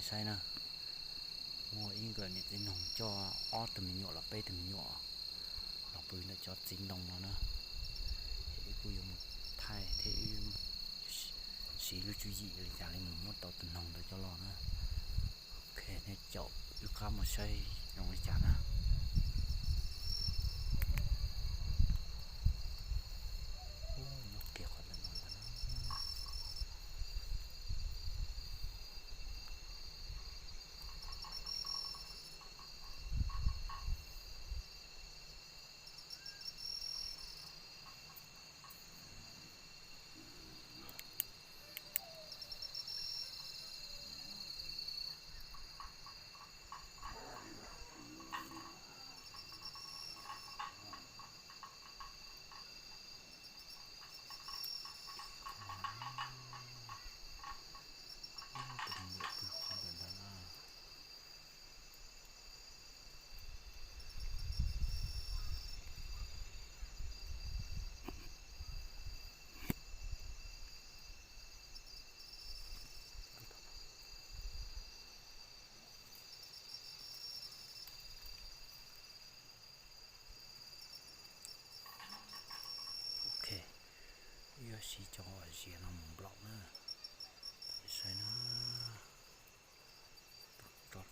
Saib na, muaj ib nkawm niam txiv noog coj ob tug me nyuam los peb tug me nyuam los pw ntawm cov txiv ntoo no na. Ces wb kuj yuav mus thaij thiab wb siv lub tswv yim li cas li mus muab tau tus noog ntawd coj los na. Ok, nej caum wb qab mus saib zoo li cas na. Nyob kiag qhov ntawm no ntag na. Ok, wb yuav siv cov ziav no mus nplaum na. Saib na. Twb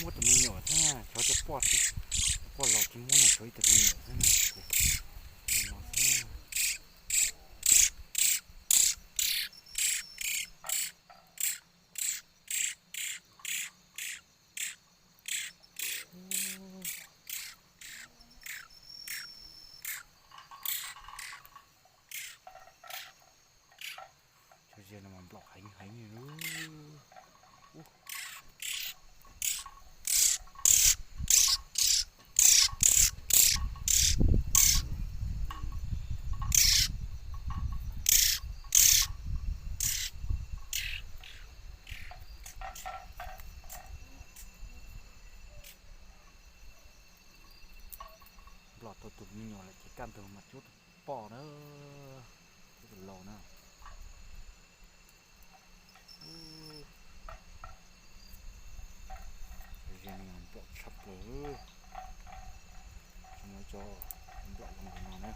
muab tus me nyuam thiab xyov cov poj, cov poj laus tsis muab no, xyov ib tug me nyuam xwb na. Ces no xwb. Cov ziav no mas nplaum heev heev li. Nplaum tau tus me nyuam lawm ces kaj ntug mas cuab tus poj na, cuab tus laus na. Ze no nplaum tshaj plaws, tsis muaj cov nplaum zoo li no na.